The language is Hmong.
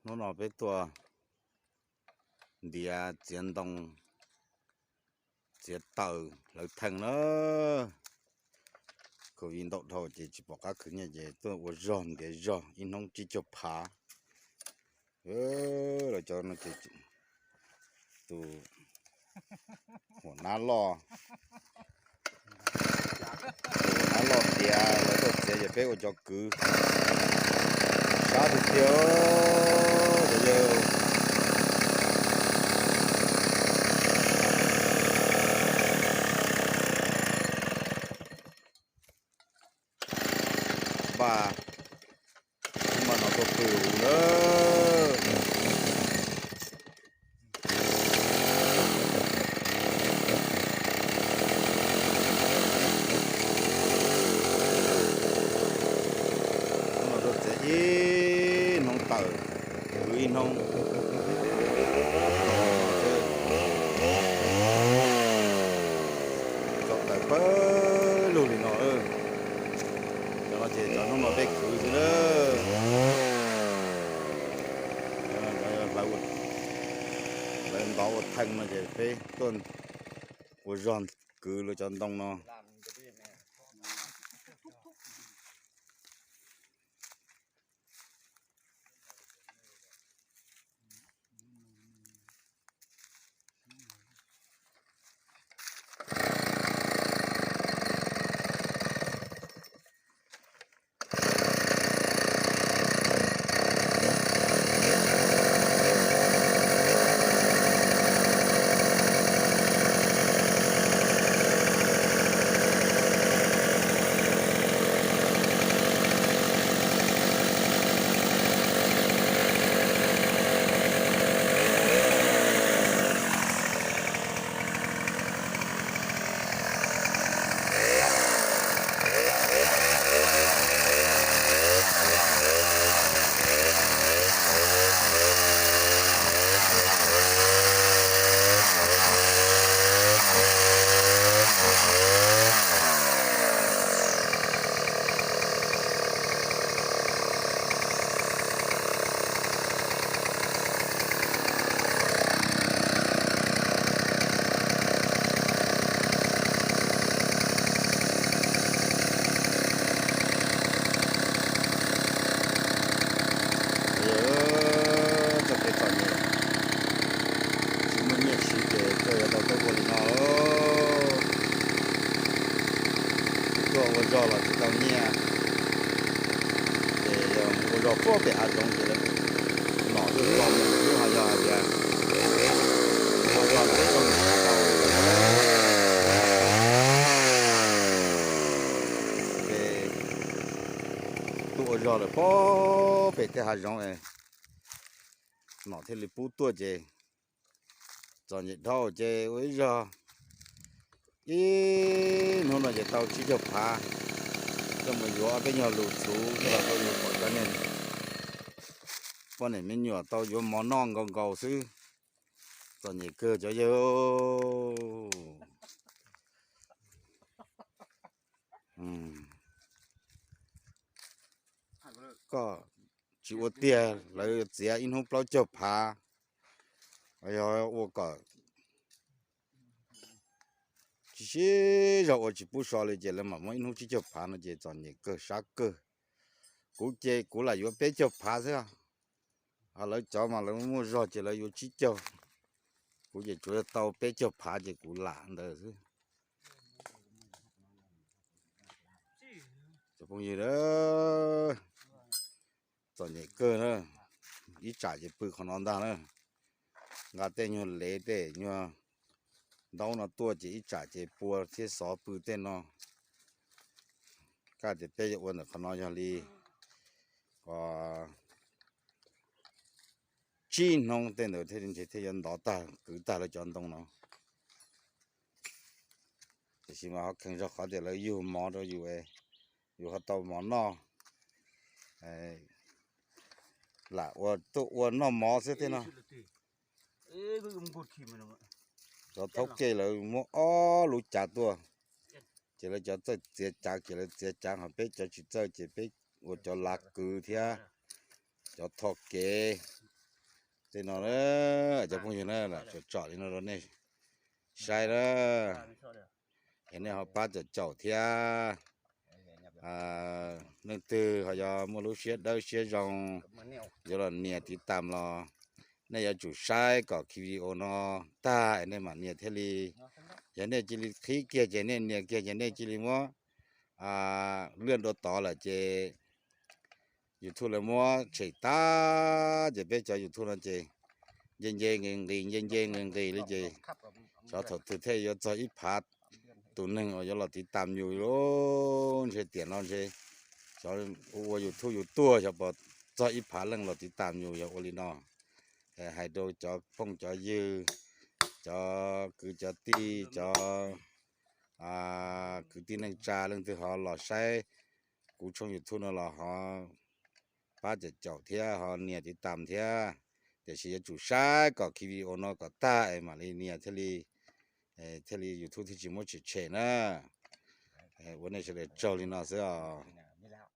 Hnub no peb tuaj ntiav txiav ntoo, txiav taws hlawv theej na. Covid ntau dhau ces tsis pom qab khwv nyiaj ces tuaj ua zog ntiav zog ib hnub tsib caug phav. Los cov no ces tus huam nab loj, huam nab loj ntiav lawv tuaj txiav ces peb ua cov kwv. Sab tiag tiag cov yawg. Npaj, npaj no tuaj pw huv lawm. Hnub no tuaj txiav ib hnub taws, kwv ib hnub. Tso taws pawg lug li no. Cov no ces cov hnub no peb kwv xwb na. Hlawv ntov ua theej no ces peb tuaj ua zog kwv lawv cov ntoo no. Txoj kev txom nyem, tsis muaj nyiaj siv ces kawg yuav tau tuaj ua li no. Tuaj ua zog los tsis tau nyiaj, ces yog mus ua zog puag pem hav zoov ces lawv nom tuaj tso mus xwb, ho yog hais tias ua zog tsis tau, ces tuaj ua zog lawm puag pem tej hav zoov es nom thiaj li pub tuaj ces txom nyem dhau ces ua ib zog ib hnub no ces tau tsib caug phav. Coj mus yuav ob peb nyuag lus txhuv coj los rau yus pom cov niag poj niam me nyuam tau yuav mov noj nkaus nkaus xwb. Txom nyem kawg cov yawg. Koj tsis ua tiag lawv txiav ib hnub plaub caug phav, yog ua kom tsis sib zog ua tsis pub so li ces lawv mam muab ib hnub tsib caug phav no ces txom nyem kawg sab kawg. Kuv ces kuv lam yuav peb caug phav xwb, ho lawv cov mas lawv muaj zog ces lawv yuav tsib caug. Kuv ces tsuas tau peb caug phav ces kuv lam ntawd xwb. Cov phooj ywg, txom nyem kawg na, ib tsam ces pw qhov no ntag na. Nqa tej nyuag lev tej nyuag ntaub no tuaj ces ib tsam ces pua thiab xov pw tej no. Kaj tias peb yuav ua ntawm qhov no yog li tsib hnub tej ntawd thiaj ntshe thiaj yuav ntov tag kwv tag lawv cov ntoo no. Tiam sis mas ho kheev zog qhov tias lawv yug mov rau yus, yus ho tau mov noj, lam ua tuaj ua noj mov xwb tej no. Cov thaub kej lawv muab ob lub cav tuaj, ces lawv cov txawj txiav cav ces lawv txiav cav, ho peb cov tsis txawj ces peb ua cov lav kwv thiab cov tho kev. Tej no, cov phooj ywg na, tsom tsom li no rau nej saib na, es nej ho pab caum caum thiab. Leej twg ho yog muaj lub siab dawb siab zoo yuav los nias tiv tam los nej yuav tsum saib kom video no tag es nej mam nias thiaj li. Yog nej cia li qhib kiag ces nej nias kiag ces nej cia li muab lwaj dua tod lawm ces YouTube lawv muab tshem tag ces peb cov YouTube no ces nce nce nqis nqis nce nce nqis nqis li ces xyov thaum twg thiaj yuav txog ib phav tus neeg uas yuav los tiv tam yus. Ntshe tiam no ntshe xyov ua YouTube yus tuag xyov puas txog ib phav leej los tiv tam yus yog ua li no. Hais rau cov phooj cov ywg, cov kwv cov tij, cov kwv tij neej tsa leej twg ho los saib kuv tshooj YouTube no los ho pab caum caum thiab ho nias tiv tam thiab. Tiam sis yuav tsum saib kom video no kom tag es mam li nias thiaj li, thiaj li YouTube thiaj tsis muab tshem tshem na. Ua nej sawv daws tsaug li no xwb os.